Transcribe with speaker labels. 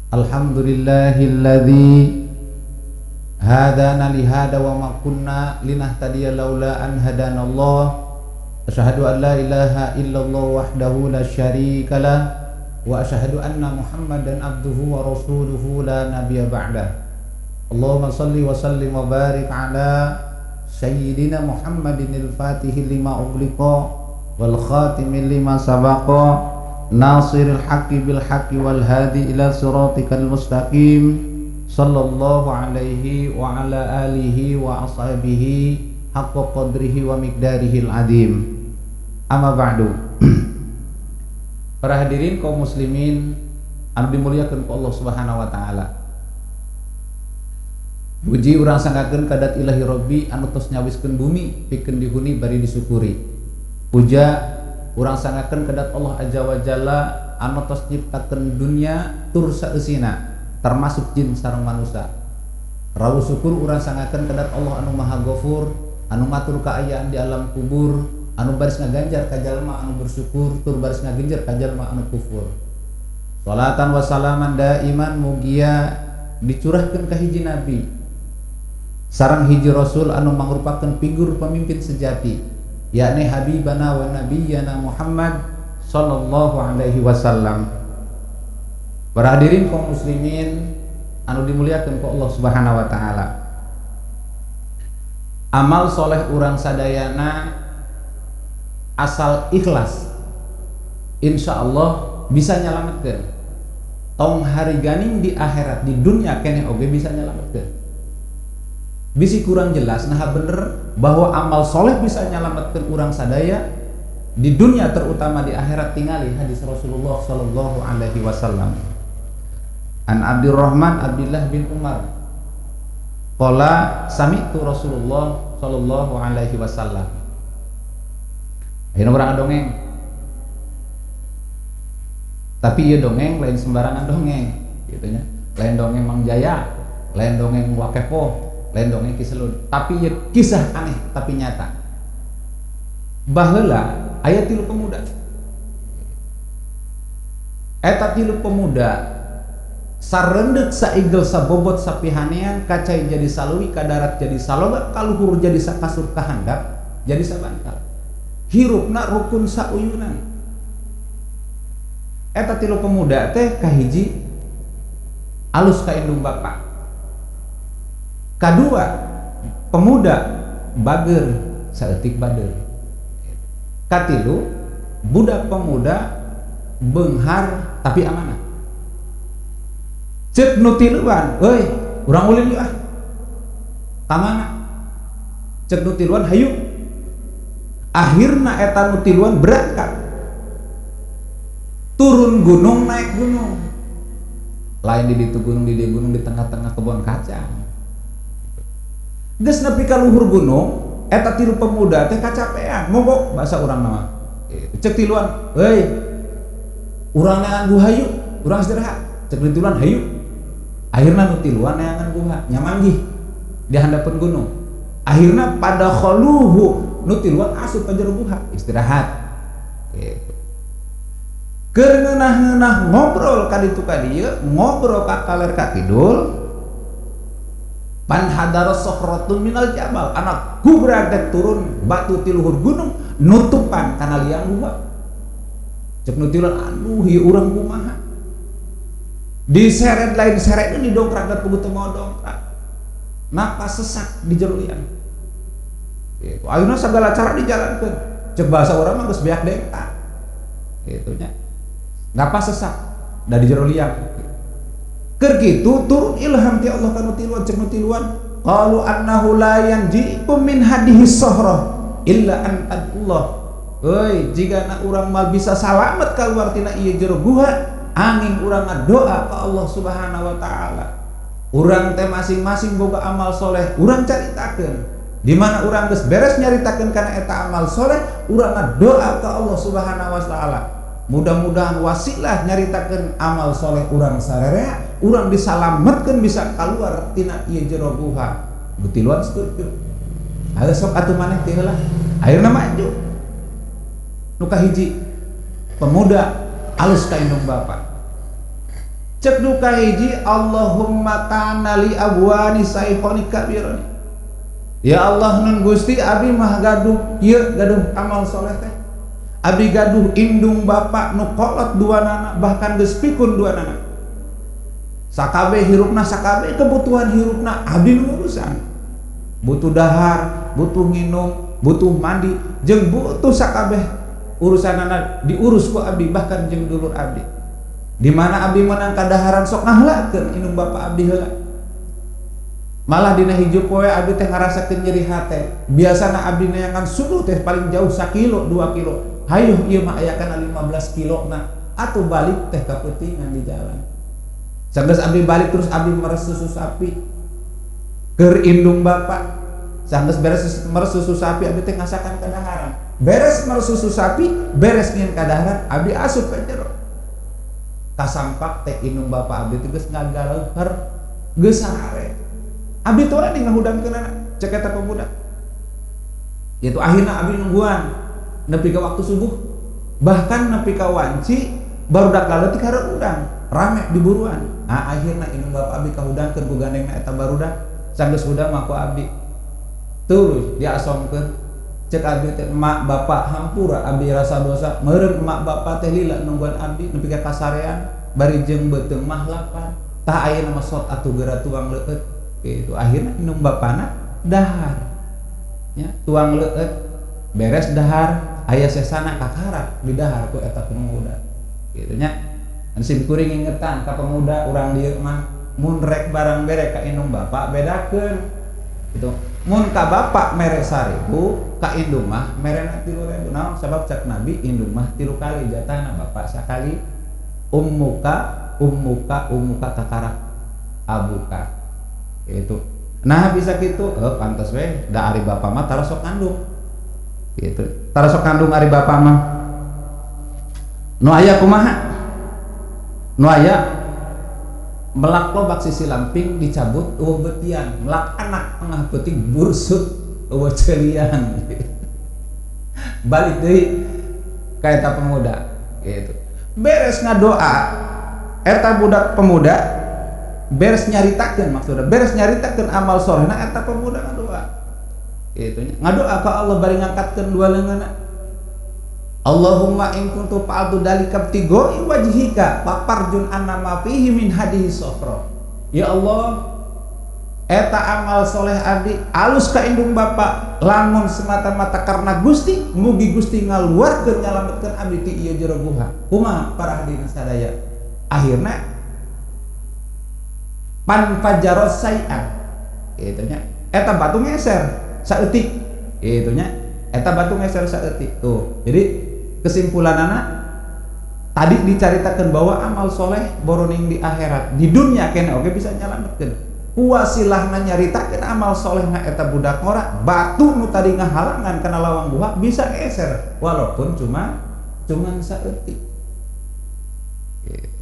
Speaker 1: Alhamdulillahilladzi hadana li hada wa ma kunna linahtadiya laula an hadanallah. Asyhadu an la ilaha illallah wahdahu la syarikalah wa asyhadu anna Muhammadan abduhu wa rasuluhu la nabiyya ba'dah. Allahumma salli wa sallim wa barik ala sayyidina Muhammadinil fatihi lima ughliqa wal khatimi lima sabaqa nasiril haqqi bil haqqi wal hadi ila siratikal mustaqim sallallahu alaihi wa ala alihi wa ashabihi haqqa qadrihi wa miqdarihil azim. Amma ba'du. Para hadirin kaum muslimin anu dimuliakeun ku Allah Subhanahu wa taala. Puji urang sanggakeun ka dzat Ilahi Rabbi anu tos nyawiskeun bumi pikeun dihuni bari disyukuri. Puja urang sanggakeun ka dzat Allah Azza wa Jalla anu tos nyiptakeun dunya tur saeusina termasuk jin sareng manusia. Rawu syukur urang sanggakeun ka dzat Allah anu Maha Ghafur, anu matur kaayaan di alam kubur, anu baris ngaganjar ka jalma anu bersyukur tur baris ngaganjar ka jalma anu kufur. Salatan wa salaman daiman mugia dicurahkeun ka hiji nabi sareng hiji rasul anu mangrupakeun figur pemimpin sejati, yakni habibana wa nabiyyana Muhammad sallallahu alaihi wasallam. Para hadirin kaum muslimin anu dimuliakeun ku Allah Subhanahu wa taala. Amal soleh urang sadayana asal ikhlas insyaallah bisa nyalametkeun. Tong hari ganing di akhirat, di dunia keneh oge bisa nyalametkeun. Bisi kurang jelas, nah bener bahwa amal soleh bisa nyalametkeun urang sadaya di dunia terutama di akhirat, tingali hadis Rasulullah sallallahu alaihi wasallam. An Abdurrahman Abdullah bin Umar qala sami'tu Rasulullah sallallahu alaihi wasallam. Ayeuna urang dongeng. Tapi ieu dongeng lain sembarangan dongeng gitu nya. Lain dongeng Mang Jaya, lain dongeng Wakepo, lain dongeng Kiselun, tapi ieu kisah aneh tapi nyata. Baheula aya tilu pemuda. Eta tilu pemuda sarendeuk saigel sabobot sapihanean, kacai jadi saleuwi, ka darat jadi saloga, kaluhur jadi sakasur, kahandap jadi sabantal, hirupna rukun sauyunan. Eta tilu pemuda teh kahiji alus ka indung bapa, kadua pemuda bager saeutik bader, katilu budak pemuda beunghar tapi amanah. Cek nu tiluan, "Euy, urang ulin yeuh ah." "Ka mana?" Cek nu tiluan, "Hayu." Akhirna eta nu tiluan berangkat, turun gunung naik gunung, lain di ditu gunung, di dieu gunung, di tengah-tengah kebun kacang. Geus nepi ka luhur gunung, eta tilu pemuda teh kacapean, mogok bahasa urang mah. Cek tiluan, "Euy, urang neangan guha yuk, urang istirahat." Cek nu tiluan, "Hayu." Akhirna nu tiluan neangan guha, nyamanggih di handapeun gunung. Akhirna pada kholuhu, nu tiluan asup ka jero guha istirahat gitu. Keur ngeunah-ngeunah ngobrol ka ditu ka dieu, ngobrol ka kaler ka kidul, panhadara sohratun minal jabal, anak gubrak turun batu ti luhur gunung nutupan kana liang guha. Cek nu tiluan, "Aduh, ieu urang kumaha?" Diseret lain seret, ini dongkrak dan kudu teu mau dongkrak, napas sesak di jero liang gitu. Ayeuna segala cara dijalankeun, cek bahasa urang mah geus beak dengta gitu nya, napas sesak da di jero liang. Keur kitu turun ilham ti Allah ka nu tiluan. Cek nu tiluan, qalu annahu la yanjikum min hadihi sohroh illa an tadullah. Euy, jigana urang mah bisa salamet keluar tina ieu jero guha angin urang ngadoa ka Allah Subhanahu wa taala. Urang teh masing-masing boga amal soleh, urang caritakeun. Di mana urang geus beres nyaritakeun kana eta amal soleh, urang ngadoa ka Allah Subhanahu wa taala. Mudah-mudahan wasilah nyaritakeun amal soleh urang sarerea, urang disalametkeun bisa keluar tina ieu jero guha. Butiluan setuju. Ayo sok atuh maneh teh heula. Akhirna maju. Nu kahiji pemuda alus ka indung bapa. Cek nu kahiji, Allahumma kana li abwani saikhoni kabironi. Ya Allah nun Gusti, abi mah gaduh ieu, gaduh amal soleh teh. Abi gaduh indung bapak nu kolot dua nana, bahkan geus pikun dua nana. Sakabeh hirupna, sakabeh kebutuhan hirupna abi nu urusan. Butuh dahar, butuh nginum, butuh mandi, jeung butuh sakabeh urusanana diurus ku abdi, bahkan jeung dulur abdi. Di mana abdi menang kadaharan sok ngaheulakeun indung bapak abdi heula. Malah dina hiji poe abdi teh ngarasakeun nyeri hate. Biasana abdi neangan suluh teh paling jauh sakilo, 2 kilo. Hayuh ieu mah aya kana 15 kilo na. Atuh balik teh kapeutingan di jalan. Sanggeus abdi balik terus abdi meres susu sapi keur indung bapak. Sanggeus beres meres susu sapi abdi teh ngasakan kadaharan. Beres meres susu sapi, beres ngieun kadaharan, abdi asup ka jero. Kasampak teh indung bapak abdi teh geus ngagaleuheur, geus sare. Abdi teh urang ngahudangkeunana, cek eta pemuda. Itu akhirna abdi nungguan nepi ka waktu subuh, bahkan nepi ka wanci barudak laletik hareup udang, rame di buruan. Ah, akhirna indung bapak abdi kahudangkeun ku gandengna eta barudak. Sanggeus hudang mah ku abdi tuluy diasomkeun. Cek abdi teh, emak bapak hampura abdi rasa dosa, meureun emak bapak teh lila nungguan abdi nepi ka kasarean bari jeung beuteung mah lapar. Tah ayeuna mah sot atuh geura tuang leueut gitu. Akhirna indung bapana dahar nya, tuang leueut, beres dahar aya sesana kakara di dahar ku eta pemuda gitu nya. Anu sim kuring ingetan ka pemuda urang dieu mah, mun rek barang bere ka indung bapak bedakeun gitu. Mun ka bapak mere 1000, ka indung mah merena 3000. Naon sabab? Cak Nabi, indung mah 3 kali jatahna, bapak sakali. Ummuka, ummuka, ummuka, kakara abuka gitu. Nah bisa gitu, pantas we da ari bapak mah tara sok kandung gitu, tara sok kandung ari bapak mah. Nu aya kumaha? Nu aya melak lobak sisi lamping dicabut eueuh betian, melak anak tengah peuting bursut eueuh celian. Balik deui ka eta pemuda gitu. Beres ngadoa eta budak pemuda, beres nyaritakeun, maksudna beres nyaritakeun amal solehna eta pemuda, ngadoa gitu nya. Ngadoa ka Allah bari ngangkatkeun dua leungeunna. Allahumma in kuntu fa'altu dzalika ibtigha'a wajhika fafarrij anna ma fihi min hadihi sofra. Ya Allah, eta amal soleh abdi alus ka indung bapak lamun semata-mata karena Gusti, mugi Gusti ngaluarkeun nyalametkeun abdi ti ieu jero guha. Kumaha para hadirin sadaya? Akhirna panfajaros sayan kitu nya, eta batu ngeser saeutik kitu nya, eta batu ngeser saeutik tuh. Jadi kesimpulanana tadi dicaritakeun bahwa amal soleh boroning di akhirat, di dunia kene oge bisa nyalametkeun. Wasilahna nyaritakeun amal solehna eta budak ngora, batu nu tadi ngahalangan kana lawang guha bisa eser walaupun cuman saeutik gitu.